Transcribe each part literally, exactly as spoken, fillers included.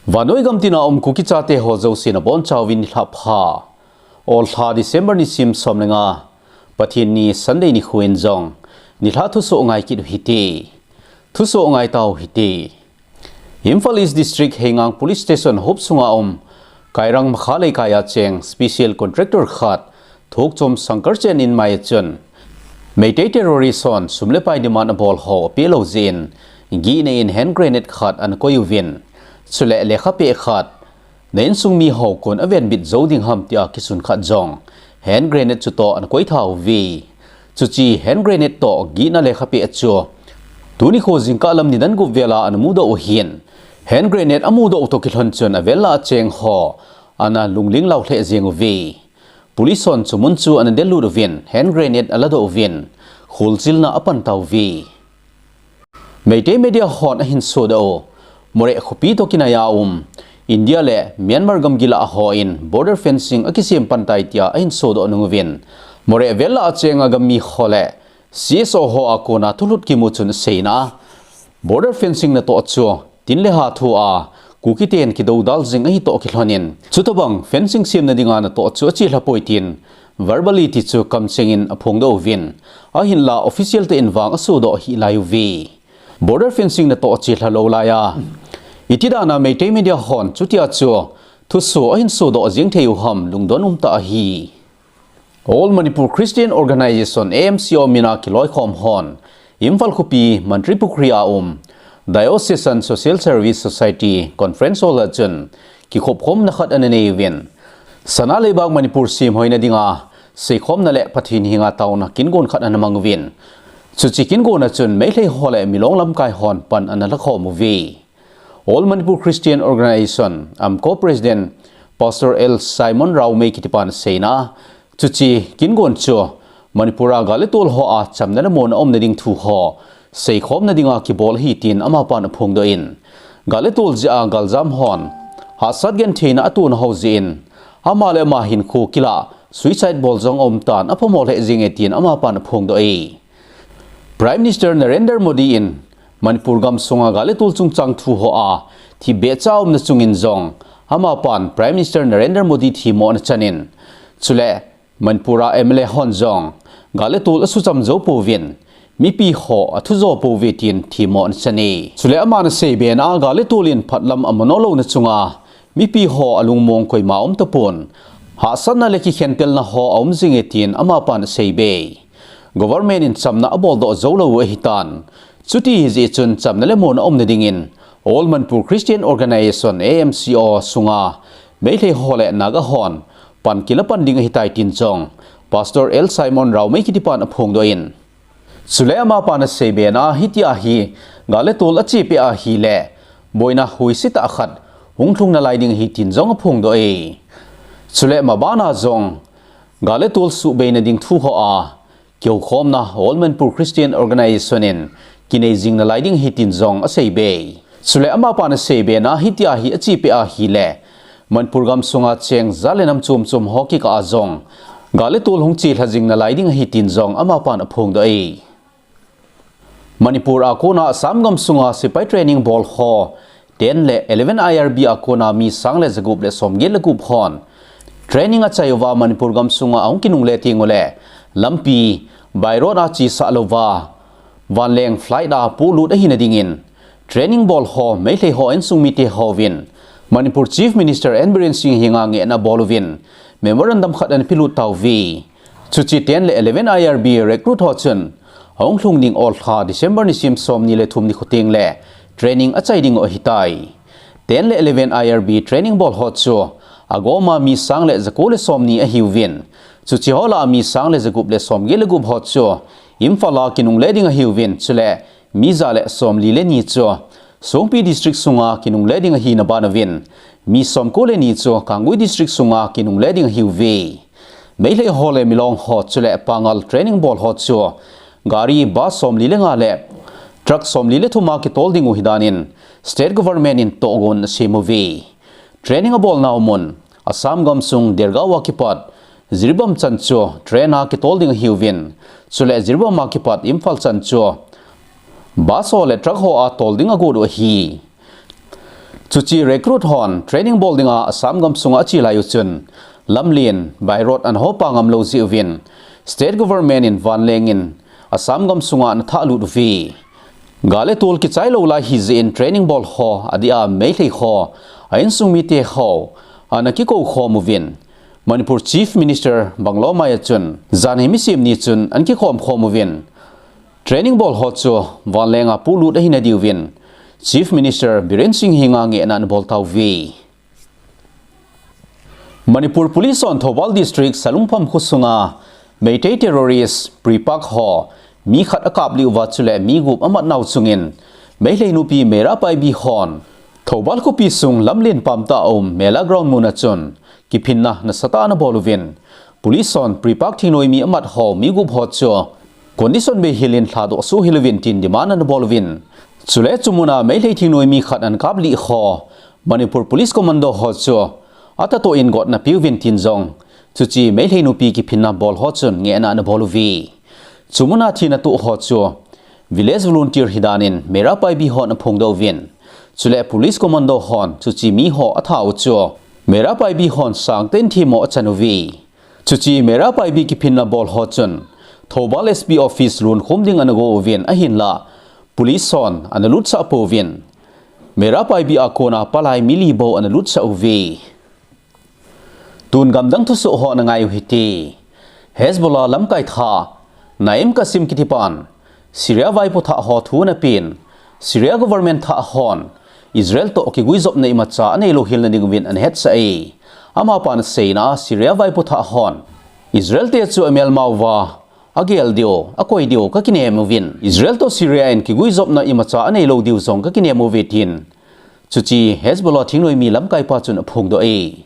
Vannoi gamtina um Kuki chate ho jouse nabonchauvin nilhah pha. Oltha December nisim som le nga, Pathen ni Sunday nikho in jong nilhah thusoh ngai kit u hite. Thusoh ngai tau hite. Imphal East District Heingang Police Station hop sunga um Kairang Makha Leikai a cheng special contractor khat Thokchom Sangkarchen in mai a chun Meitei terrorist hon sum le pai demand abol ho apeh lou jeh in gihna in hand grenade khat ana koi uvin, chule lekha peh khat, na insung mi ho kon aven bit jou ding ham tia kisun khat jong hand grenade chutoh ana koi tha uve. Chuche hand grenade toh gihna lekha peh chu tuni kho jingkah lam nidan gup vel a ana mudoh u ahin, hand grenade amudoh u toh kilhon chun avel a acheng ho ana lungling lou lheh jeng uve. Police hon chu mun chu ana del lut uvin, hand grenade aladoh uvin, kholchilna apan tauve. Meitei media hon ahin sodoh u, Moreh khopi toh kinai a um India le Myanmar gamgi lah a hon border fencing akisem pan tai tia ahin sodoh nung uvin, Moreh vel a acheng a gammi ho le C S O ho a kona thulhut kimu chun aseina, border fencing natoh chu tin le ha thu a Kuki ten kidoudal jing ahi toh kilhon in, chutabang fencing semna dinga natoh chu achelha poi tin verbally ti chu kamcheng in aphongdoh uvin, ahinla official tah in vang asodoh hih lai uve. Border fencing natoh chelha lou lai a, iti dan a Meitei media hon chutia chu thusoh ahin sodoh jeng thei u ham lungdon um tah ahi. All Manipur Christian Organization, A M C O min a kiloikhom hon Imphal khopi Mantripukhri a um Diocesan Social Service Society Conference Hall a chun kikhopkhomna khat ana nei uvin, Sana Leibak Manipur semhoina dinga seikhomna le Pathen henga taona kingon khat ana mang uvin, chuche kingon a chun Meitei ho le Milong lamkai hon pan ana lakhom uve. All Manipur Christian Organization, AMCO President Pastor L Simon Raomei kitipan aseina, chuche kingon chu Manipur a gal le tol ho a chamna le monna umna ding thu ho seikhomna dinga kibol ahi tin amapan aphongdoh in, gal le tol jeh a galjam hon hahsat gentheina atona ho jeh in ama le ama hinkho kilah suicide bol jong aum tan, aphamo lheh jenge tin amapan aphongdoh e. Prime Minister Narendra Modi in Manipur gamsunga gal le tol chungchang thu ho a thipbeh cha umna chungin jong amapan Prime Minister Narendra Modi themmo ana chan in, chule Manipur a M L A hon jong gal le tol asucham jou pouvin, mipi ho athu jo pouve tin themmo ana chan e. Chule aman aseibe na, gal le tol in phatlam amano louna chunga mipi ho alungmong koima aum tapon, hahsatna le kikhentelna ho aum jinge tin amapan aseibe. Government in chamna aboldoh jou lou u ahitan, chuti hijeh chun chamna le monna umna dingin All Manipur Christian Organization, A M C O sunga Meitei ho le Naga hon pan kila pan ding ahitai tin jong Pastor L Simon Raomei kitipan aphongdoh in, chule amapan aseibe na, hitia hi gal le tol achepeh ahile boina huise tah khat hunglhung nalai ding ahi tin jong aphongdoh e. Chule mabana jong gal le tol suhbeina ding thu ho a kihoukhomna All Manipur Christian Organization in kinei jing nalai ding ahi tin jong aseibe. Chule amapan aseibe na, hitia hi achepeh ahile Manipur gamsunga cheng jat le nam chom chom ho kikah a jong gal le tol hung chelha jing nalai ding ahi tin jong amapan aphongdoh e. Manipur a kona Assam gamsunga sepai training bol ho ten le eleven I R B a kona mi sang le jagup le somget le gup hon training achai uva Manipur gamsunga ahung kinungle teng ule lampi by road a chesah louva vanleng flight a polut ahina dingin training bol ho Meitei ho insung mite hovin Manipur Chief Minister N Biren Singh henga ngehna abol uvin memorandum khat ana pelut tauve. Chuche ten le eleven I R B recruit ho chun ahunglhung ding oltha December nisim somni le thum nikho teng le training achai ding u ahitai. Ten le eleven I R B training bol ho chu agoma mi sang le jako le somni ahiuvin, chuche ho lah a mi sang le jagup le somget le gup ho chu Imphal a kinungle ding ahiuvin, chule mi ja le somli le ni chu Songpi District sunga kinungle ding ahina banuvin, mi somko le ni chu Kangui District sunga kinungle ding ahiuve. Meitei ho le Milong ho chule Pangal training bol ho chu gari bus somli le nga le truck somli le thum a kitol ding u ahi danin State Government in tohgon asem uve. Training abolnau mun Assam gamsung Dergaon a kipat Jiribam chan chu train a kitol ding ahiuvin, chule Jiribam a kipat Imphal chan chu bus ho le truck ho a tol ding agot u ahi. Chuche recruit hon training bol dinga Assam gamsunga ache lai u chun, lamlen, by road ana hopa ngam lou jeh uvin, state government in vanleng in Assam gamsunga ana thah lut uve. Gal le tol kichai lou lai hijeh in training bol ho, adeh a Meitei ho, a insung mite ho, ana kikou khom uvin, Manipur Chief Minister bungalow mai a chun, janhi misim ni chun ana kikhom khom uvin, training bol ho chu vanleng a polut ahina diuvin, Chief Minister Biren Singh henga ngehna ana bol tauve. Manipur Police hon Thoubal District Salungpham kho sunga Meitei terrorist PREPAK ho mi khat akaplih uva chule mi gup amat nau chungin Meitei nupi Meira Paibi hon Thoubal khopi sung lamlen pam tah a um Mela Ground mun a chun kiphinna nasatah a ana bol uvin, Police hon PREPAK thingnoimi amat ho mi gup ho chu condition beihel in lhadoh sohhel uvin tin demand ana bol uvin. Chule chu muna Meitei thingnoimi khat ana kaplih ho Manipur Police Commando ho chu atahtoh in gotna peuvin tin jong chuche Meitei nupi kiphinna bol ho chun ngehna ana bol uve. Chu muna thina toh ho chu village volunteer hidan in Meira Paibi hon aphongdoh uvin, chule Police Commando hon chuche mi ho atha u chu Meira Paibi hon sangtah in themmo achan uve. Chuche Meira Paibi kiphinna bol ho chun Thoubal S P office lunkhum ding ana go uvin ahinlah Police hon ana lutsah pouvin, Meira Paibi a kona palai mi li bou ana lutsah uve. Tun gamdang thusoh ho ana ngai u hite. Hezbollah lamkai thah Naim Qassem kitipan Syria vaipo thah ho thu ana pen, Syria government thah hon Israel toh kiguijopna imacha anei louhel na ding uvin ana hetsah e. Amapan aseina a Syria vaipo thah hon Israel te chu amelma uva agel diu, akoi diu kakinem uvin, Israel toh Syria in kiguijopna imacha anei lou diu jong kakinem uve tin chuche Hezbollah thingnoimi lamkaipa chun aphongdoh e.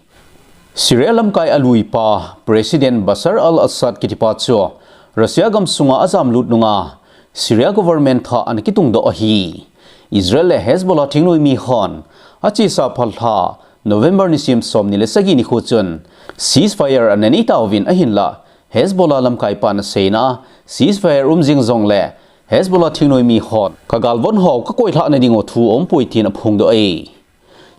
Syria lamkai aluipa President Bashar al-Assad kitipa chu Russia gamsunga ajamlut nunga Syria government thah ana kitungdoh ahi. Israel le Hezbollah thingnoimi hon achesa phalha November nisim somni le sagi nikho chun ceasefire ana neitauvin ahinlah Hezbollah lamkaipan aseina a ceasefire um jing jongle Hezbollah thingnoimi hon kagalvon ho kakoilhah na diu thu aumpoi tin aphongdoh e.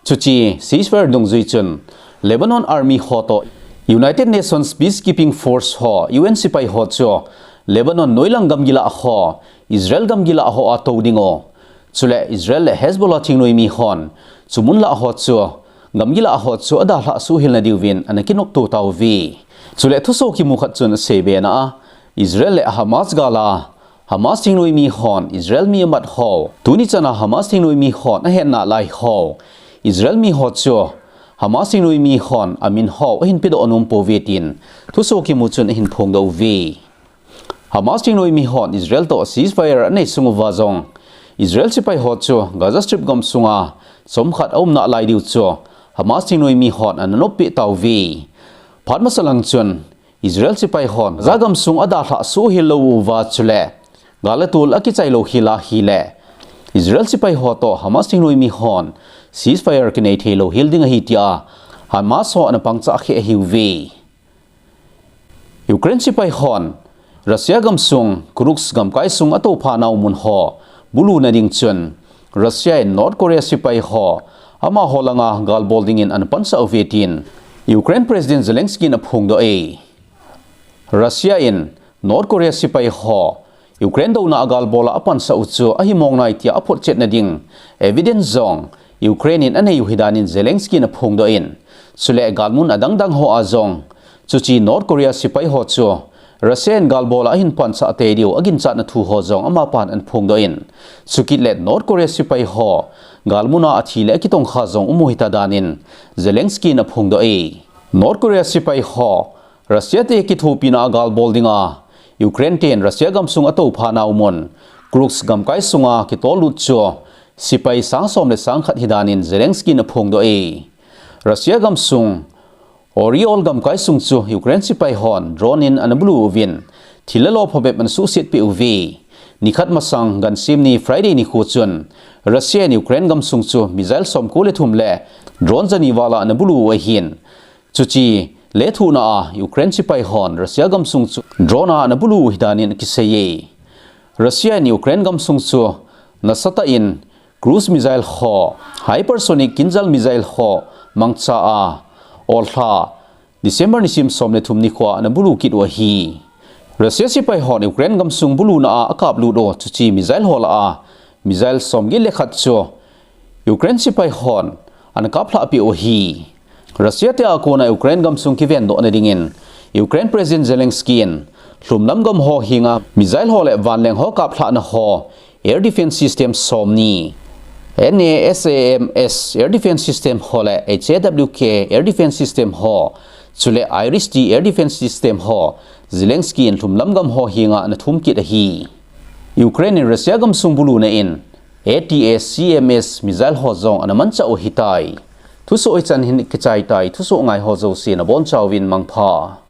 Chuche ceasefire dungjui chun Lebanon Army ho toh United Nations Peacekeeping Force ho, U N sepai ho chu Lebanon noilang gamgi lah ho, Israel gamgi lah ho a tou diu, chule Israel le Hezbollah thingnoimi hon chu mun lah ho chu, gamgi lah ho chu adalhah sohhel na diuvin ana kinopto tauve. Chule thusoh kimu khat chun aseibe na a, Israel le Hamas gal a Hamas thingnoimi hon Israel mi amat ho, tuni chana Hamas thingnoimi hon ahetna lai ho, Israel mi ho chu Hamas thingnoimi hon amin ho ahin pedoh nom pouve tin thusoh kimu chun ahin phongdoh uve. Hamas thingnoimi hon Israel toh ceasefire anei sung uva jong Israel sepai ho chu Gaza Strip gamsunga chomkhat aumna lai diu chu Hamas thingnoimi hon ana noppeh tauve. Phat masa lang chun Israel sepai hon Gaza gamsung adalhah sohhel lou uva chule gal le tol akichai louhel ahile Israel sepai ho toh Hamas thingnoimi hon ceasefire kinei thei louhel ding ahi tia Hamas ho ana pangchah kheh ahiuve. Ukraine sepai hon Russia gamsung Kursk gamkai sung atoupha nau mun ho bulu na ding chun Russia in North Korea sepai ho amaho langa galbol dingin ana pansah uve tin Ukraine President Zelensky in aphongdoh e. Russia in North Korea sepai ho Ukraine douna a galbol a apansah u chu ahimong nai tia aphotchet na ding evidence jong Ukraine in anei u ahi danin Zelensky in aphongdoh in, chule galmun adangdang ho a jong chuche North Korea sepai ho chu Russia in galbol a ahin pansah tei diu aginchatna thu ho jong amapan ana phongdoh in, chukit le North Korea sepai ho galmun a athi le akitongkha jong um u ahita danin Zelensky in aphongdoh e. North Korea sepai ho Russia te kithopina a galbol dinga Ukraine ten Russia gamsung atoupha nau mun Kursk gamkai sunga kitol lut chu sepai sang som le sang khat ahi danin Zelensky in aphongdoh e. Russia gamsung Oryol gamkai sung chu Ukraine sepai hon drone in ana bulu uvin, thil le lo phabep ana suhset peh uve. Nikhat masang gansim ni Friday nikho chun Russia in Ukraine gamsung chu missile somko le thum le drone jani val a ana bulu u ahin, chuche lethuhna a Ukraine sepai hon Russia gamsung chu drone a ana bulu u ahi danin akisei e. Russia in Ukraine gamsung chu nasatah in cruise missile ho, hypersonic Kinzhal missile ho mangcha a, olha December nisim som le thum nikhoa ana bulu kit u ahi. Russia sepai hon Ukraine gamsung buluna a akaplut u chuche missile ho lah a missile somget le khat chu Ukraine sepai hon ana kaplhah peh u ahi. Russia te a kona Ukraine gamsung kivendohna dingin Ukraine President Zelensky in lhumlam gam ho henga missile ho le vanleng ho kaplhahna ho air defense system somni, NASAMS air defense system ho le HAWK air defense system ho, chule IRIS-T air defense system ho Zelensky in lhumlam gam ho henga ana thum kit ahi. Ukraine in Russia gamsung buluna in ATACMS missile ho jong ana manchah u ahitai. Thusoh hichan hin kichai tai, thusoh ngai ho jouse nabonchauvin mangpha.